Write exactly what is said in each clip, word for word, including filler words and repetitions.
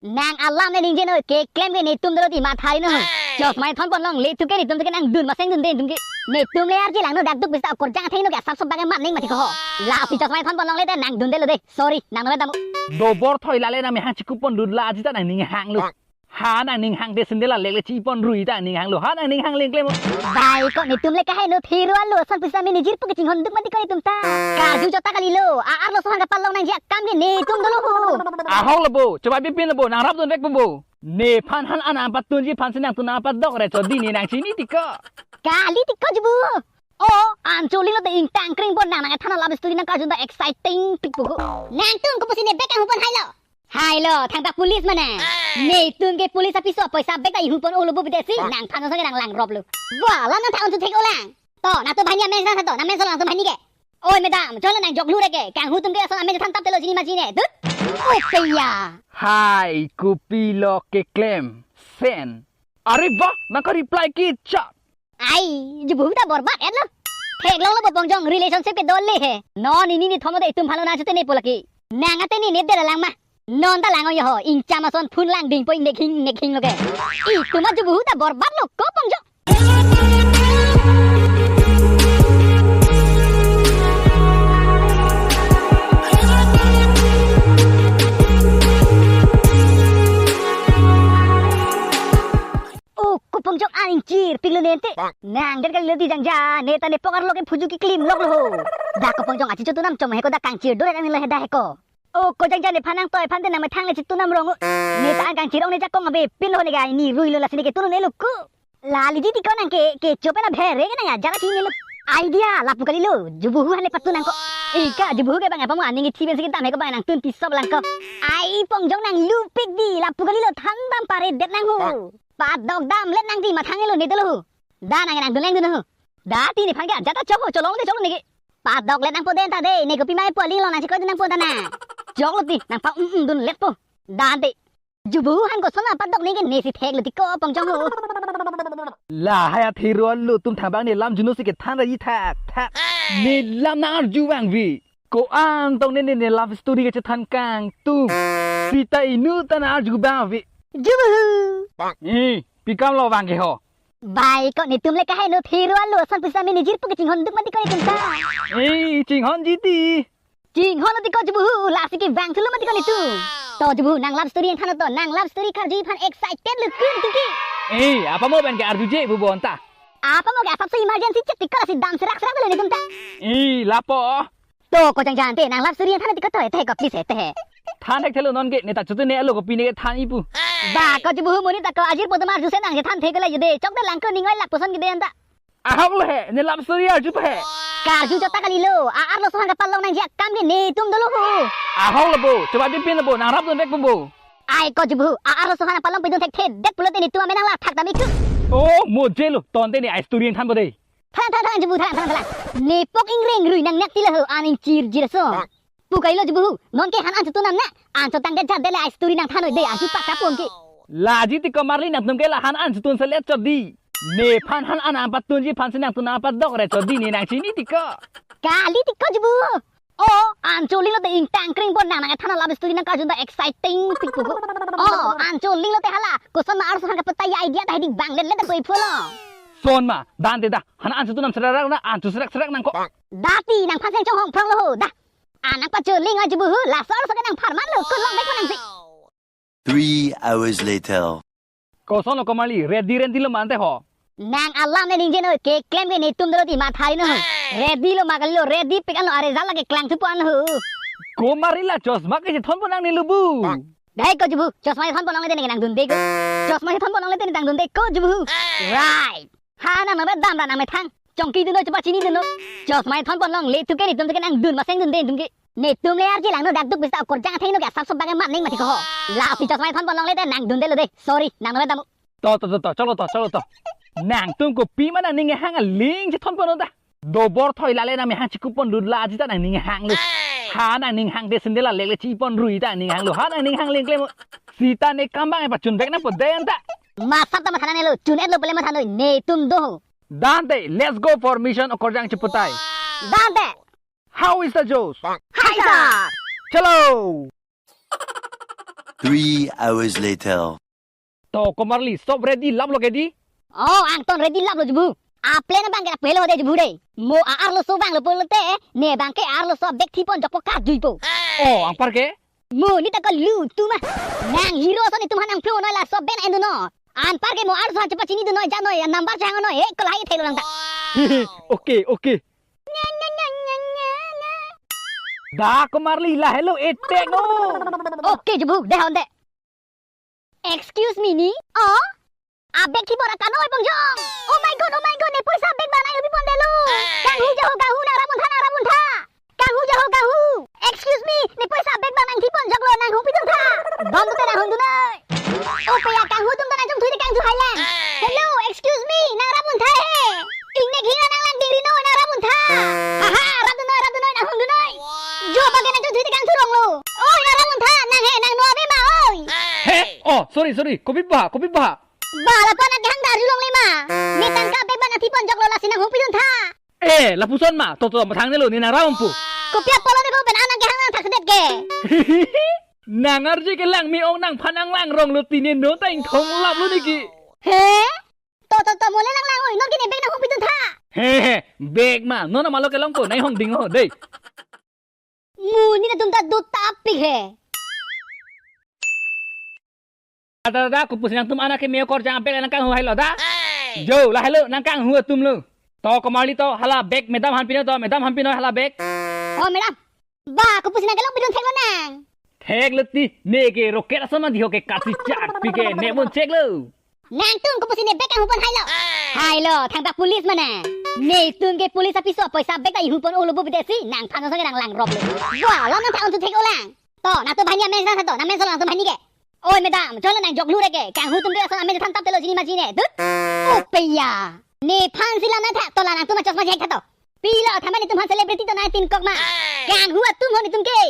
Nang alam ne ningje noi, keklem ke netum dolo ti matha ri no. Chosma thon pon longle thu ke netum ke nangdun maseng dunde netum ke. Netum le arje lang no, dak duk pista okorjang atheng no ke asap sop bang ke man ning mati ko ho. La pi chosma thon pon longle te nangdunde lo de. Sorry, nang no dam. Dobor thoi lale nang mehang chikup pon dun la aji ta nangning hang lo. Ha nangning hang de sendela lek le chi pon rui ta ning hang lo. Ha nangning hang lengklem. Bai ko netum le kaheno thiru alo san pista mini jirpo ke chinghon duk mati ko netum ta. Karju chota kali lo. A arloso hang kapal long nangji akam ke netum dolo ho. Ahok lo bo, choba bipin lo bo, nang rap dun rek bo bo. Nephan han an apat tunji aphan si nangtum nang apat dok re chodi ne nang chini ti ko. Kali ti ko jubu. O, an chuli lo te ingtang kring pon nang nang than love story nang karjun ta exciting pik puku. Nangtum kopusi ne bek ang pon hai lo. Hai lo, thangta police mana? Netum ke police apiso poisa bek ta ihu pon olo bo bidesi, nangphan sang nang lang rop lo. Wah, lam nang thaun tu thek olang. To, nangtum bhani amen sa to, nang men sa nangtum bhani ke. Oi madam, jolo nang jok lu re ke, kanghu tum ke ason amen than tap telo jini ma jini. Dut. Oi peya. Hai, kopi lo keklem. Sen. Are wah, nang ka reply ki cha. Ai, jubu ta borbad et lo. Thek long lo bo Pongjong, relationship ke dol le he. Non ini ni thomo de itum phalo na chute ne polaki. Nang ate ni ne de lang ma. Non ta lang yo ho, ingcham ason phun lang ding po ingnek hing nek hing lo ke. Itum a jubu ta borbad lo ko Pongjong. O, ko Pongjong aning chir pik lo nente. Nang den kali lo di jangja, ne ta ne pok arlo ke phuju keklim lok lo ho. Da ko Pongjong achi chutu nam chom he ko da kangchir dore ani lo he da he ko. O, ko jangja nephan nang toi phan te nang methang le chutu nam rong. Ne ta an kangchir ong ne jakong abe pin lo ne ga ni rui lo lasi ne ke tunu ne lo ku. Lali di ti ko nang ke, ke chope na bhere ke nang ya jara chini lo. Idea lapu kali lo, jubuhu han le patun nang ko. Ika jubuhu ke bang apa mo aning ithi ben si kita me ko bang nangtun pisop lang ko. Ai Pongjong nang lupik di lapu kali lo than dam pare det nang ho. Padok dam let nang di mathang lo ne dolo ho. Da nang nangdun lang dun ho. Da ti nephan ke jata chok ho cholong de cholong ne ke. Padok let nang po den ta de ne kopi mai po ling lo nang chikoi dun nang po ta na. Chok lo ti nang pa um um dun let po. Da te. Jubu han koson apadok ne ke ne si thek lo ti ko Pongjong ho. Lahai athiru alo tum thang bang ne lam juno si kethan ra yi thak thak. Ne lam nang arju vangve. Ko-an tong ne ne ne love story kechethan kangtum. Sita inu ta nang arju vangve. Jubu. Eh, pi kam lo vang ke ho. Bai ko netum le kaheno thiru alo san pista mini jirpo ke chinghon duk mati ko netum ta. Eh, chinghon ji ti. Chinghon ti ko jubuhu, lasi ke vang thulo mati ko netum. To jubuhu nang love story yang than to, nang love story karju aphan excited lo kun tiki. Eh, apa mo ben ke arju je bu bon ta. Apa mo ke asap so emergency chet ti ko lasi dam serak serak lo netum ta. Eh, lapo. To ko jangja te, nang love story yang than ti ko to te ko please te. Than thek thelo non ke ne ta chutu ne lo ko pi ne ke than ipu. Ba ko jubuhu monit ta ko ajir podamar juse nang je than thek le jede. Chok de lang ko ning oi lak poson ke de anta. Ahok lo he, ne love story arju pa he. Karju chota kali lo, a arloso hang kapal long nangji akam ke netum dolo ho. Ahok lo bo, choba bipin lo bo, nang rap dun rek bo bo. Ai ko jubuhu, a arloso hang kapal long pidun thek thek det pulote netum amen nang la thak dam iku. Oh, mo je lo, ton te ne ai story yang than bo de. Than than than jubu than than than. Ne pok ing reng rui nang nek ti lo ho, aning chir jir so. Pu kai lo jubuhu, non ke han an chutu nam na, an chotang det jat de le ai story nang than noi de, an chu pak kapon ke. Laji ti ko marli nangtum ke la han an chutun selet chodi. Nephan han an apat tunji aphan si nangtum nang apat dok re chodi ne nang chini ti ko. Kali ti ko jubuhu. O, an chuli lo te ingtang kring pon nang nang than love story nang karjun ta exciting pik puku. O, an chuli lo te hala, koson ma arloso hang kapetai idea ta hidi bang let let ta pui phulo. Son ma, dan te da, han an chutu nam serak serak na, an chu serak serak nang ko. Da ti nangphan seng chong hong prong lo ho, da. Anang pachuling aji buhu, laso arloso ke nang pharman lo, kun long bek nang si. Three hours later. Koson lo ko marli, ready ready lo ma ante ho. Nang alam ne ningje noi, keklem ke netum dolo ti matha ri no. Ready lo ma kali lo, ready pik an lo, are jala ke klang thupo an ho. Ko marli la chosma kechethon pon nang ne lo bu. Dei ko jubu, chosma kethon pon nang le te ne nangdunde ko. Chosma kethon pon nang le te ne nangdunde ko jubu. Right. Ha nang nang dam ra nang methang. Chongki dun noi, chobak chini dun noi. Chosma thon pon longle thu ke netum ke nangdun maseng dunde netum ke. Netum le arje lang no, dak duk pista okorjang atheng no ke asap sop bang ke man ning mati ko ho. La pi chosma thon pon longle te nangdunde lo de. Sorry, nang no dam. To to to to, cholo to, cholo to. Nangtum kopi ma nangning hang aling chethon pon ta. Dobor thoi lale nang mehang chikup pon dun la aji ta nangning hang lo. Ha nangning hang de sendela lek le chi pon rui ta ning hang lo. Ha nangning hang lengklem. Sita ne kam bang e pachun bek nang po de anta. Masap ta matha nang ne lo, chun et lo pele matha noi, netum do. Dante, let's go for mission okorjang chiputai. Dante. How is the juice? Hi, sir. Chalo. Three hours later. To komarli, sob ready laplo ke di? Oh, angton ready laplo jubu. Aplen abang ke apelo de jubu de. Mo a-arloso vanglo pulote, ne abang ke arloso bek thipon jokpo kajui po. Oh, anpar ke? Mo neta ko lu tuma. Nang hero ason itum aphan nangphlonoi, laso pen endunnoi. Anpar ke mo arloso aphan chepachini dunnoi, janoi, number chehang noi, eh, kolai thelo lang ta. Okay, okay. Da komarli, lahelo etek no. Okay, jubu, dehon de. Excuse me, ni? Oh? Abek thipon ra kanoi pongjong. Oh my God, oh my God, ne poisa bag bang nanghupi pondetlo. Kanghu jo ho, kanghu, nang rap-un tha, nang rap-un tha. Kanghu jo ho, kanghu. Excuse me, ne poisa bag bang nangthipon joklo, nanghupidun tha. Bom te nanghundun noi. Oh, pe ya, kanghu atum ta nangjongthui te kangthu hailang. Hello, excuse me, nang rap-un tha he. Ingnek hina nang lang diri noi, nang rap-un tha. Haha, rapdun noi, rapdun noi, nanghundun noi. Jo bage nangjongthui te kangthu ronglo. Oh, nang rap-un tha, nang he, nang no ave ma, oi. He? Oh, sorry, sorry. Kopi ba, kopi ba. Ba, lapu anak kehang dar julong le ma. Ne tangka bag bang nangthipon joklo, lasi nanghupidun tha. Eh, lapuson ma, to, to, mathangnelo, ne nang rap-un pu. Kopi apotlo ne ko pen anak kehang nangthaksedet ke. Nang arje ke lang me-ong, nangphan nanglang ronglo, tine no ta ingthong laplo niki. He? To, to, to, mo le lang lang oi, non ke ne bag nanghupidun tha. He, he, bag ma, non amalo kelong ko, nai hong ding ho, dei. Mo neta atum ta dotapik he. Ada, ada, kopusi nangtum anak ke me-o korjang apel nangkanghu hailo da? Jo, lahelo nangkanghu atum lo. To komarli to, hala bag madam aphan pinoi to, madam aphan pinoi hala bag. Oh, madam. Ba, kopusi nang kelongpidun theklo nang? Theklo ti, ne ke rocket ason ma di ho ke kachechak pi ke, ne bon cheklo. Nangtum kopusi ne bag kanghupon hailo? Hailo, thangta police mana? Netum ke police apiso, poisa bag ta inghupon olo bo bidesi, nangphan asong ke nang langroplo. Wah, lo nang thak untu thek olang. To, nangtum banghini amen sa to, nang men solo nangtum banghini ke. Oi madam, jolo nang joklu re ke, kanghu atum ke ason amen than tap telo jini ma jini. Dut. Oh, pe ya. Nephan si lam nang thak, to la nangtum chosma chehek tha to. Pilo, thaman netum aphan celebrity to nangtin kok ma. Kanghu atum ho netum ke.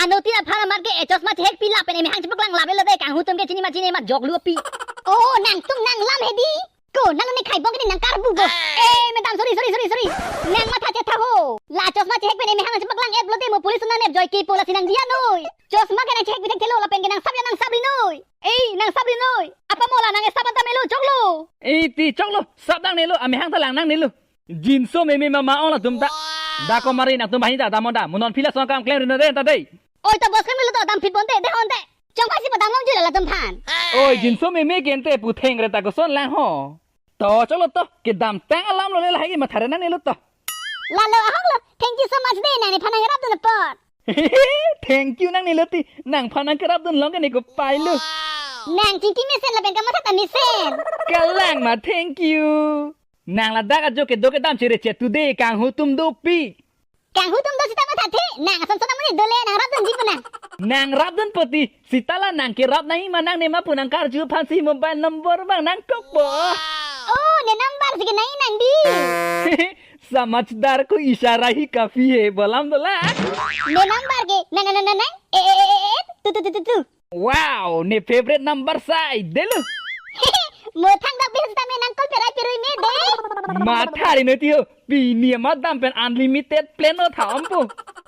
Anuttin aphan amat ke, eh, chosma chehek pi lapen emehang chepaklang lape lo de, kanghu atum ke chini ma chini ma joklu pi. Oh, nangtum nang lam he di. Ko, nang ne khai bong ke nang karbu bo. Eh, madam, sorry, sorry, sorry, sorry. Nang matha chetha ho. La chosma chehek pen emehang chepaklang-et lo de, mo police nang nepjoike pu lasi nang diya noi. Chosma ke nang chehek pi thekthelo lapen ke nang sap ya nang sap ri noi. Eh, nang sap ri noi. Apa mo la nang esap anta melo choklo. Eh, ti choklo. Sap nangnelo, amehang ta lang nangnelo. Jinso meme mama ong latum ta. Da komarli nangtum banghini ta damnon da. Mo non phi lason akam klem ri non de ta dei. Oi, to bos klemlo to, dam phit ponte, dehon te. Chongphai si padam lom jula latum aphan. Oi, jinso meme ke ente pu thengre ta koson lang ho. To choklo to, kedamtang alam lo le lahai ke matha re nangnelo to. Lalo ahok lo, thank you so much de, nang nephan nang rapdun apot. Thank you nangnelo ti, nangphan nang kerapdun along ke ne kopai lo. Nang chingki mesen lapen kamatha ta mesen. Kalang ma thank you. Nang ladak ajo kedo kedam chere chetu de, kanghu atum dopik. Kanghu atum do sita mathathe, nang ason son amonit dole, nang rapdunji pu nang. Nang rapdun poti, sita la nang kerap nangji ma, nang ne ma pu nang karju aphan si mobile number bang nang kokpo. Oh, ne number si ke nangji nang di. समझदार को इशारा ही काफी है, bolam dola. Ne number ke, na na na na na, eh eh eh eh, tu tu tu tu tu. Wow, ne favorite number sai, delo. Mo thang dak bihas tame nang call perai perui me de. Matha ri noi ti ho, pini amat dam pen unlimited plan o tha om po.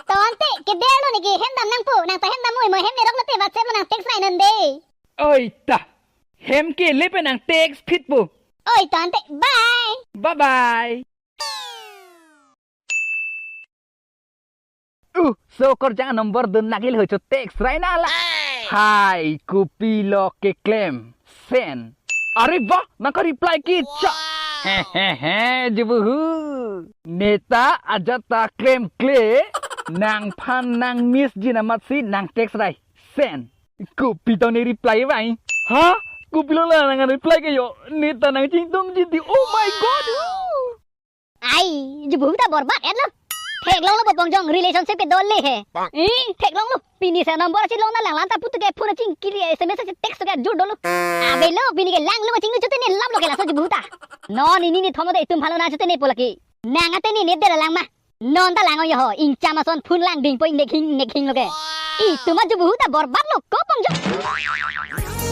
To ante, ke delo ne ke hem dam nangpo, nang ta hem dam oi mo hem ne rok lote WhatsApp lo nang text rai non de. Oi ta, hem ke le pen nang text phit po. Oi to ante, bye. Bye bye. Uh, so korjang number dun nagil ho cho text rai na la. Hai, kopilo keklem. Send. Are ba, nang ka reply ke cha. He he he, jubuhu. Neta ajat ta klemkle. Nangphan nang miss jin amat si nang text rai. Send. Kopi tong ne reply vai. Ha? Kopilo la nang reply ke yo. Neta nang chingtum jin ti. Oh my God. Ai, jubuhu ta borbad etlo. Theklonglo bo pongjong, relationship ke dole he. Eh, theklonglo. Pini se number si long na lang lan ta putu ke phone chingkili, S M S si text ke jur dolo. Avelo, pini ke langlo ma chinglu chute ne laplo ke laso jubuhu ta. Non ini ne thom de itum aphan lo na chute ne pu lake. Nang ate ne ne dera lang ma. Non ta lang o yo ho, ingcham ason phone lang dingpo ingnek hing ingnek hing lo ke. Itum ajubuhu ta borbad lo ko pongjong.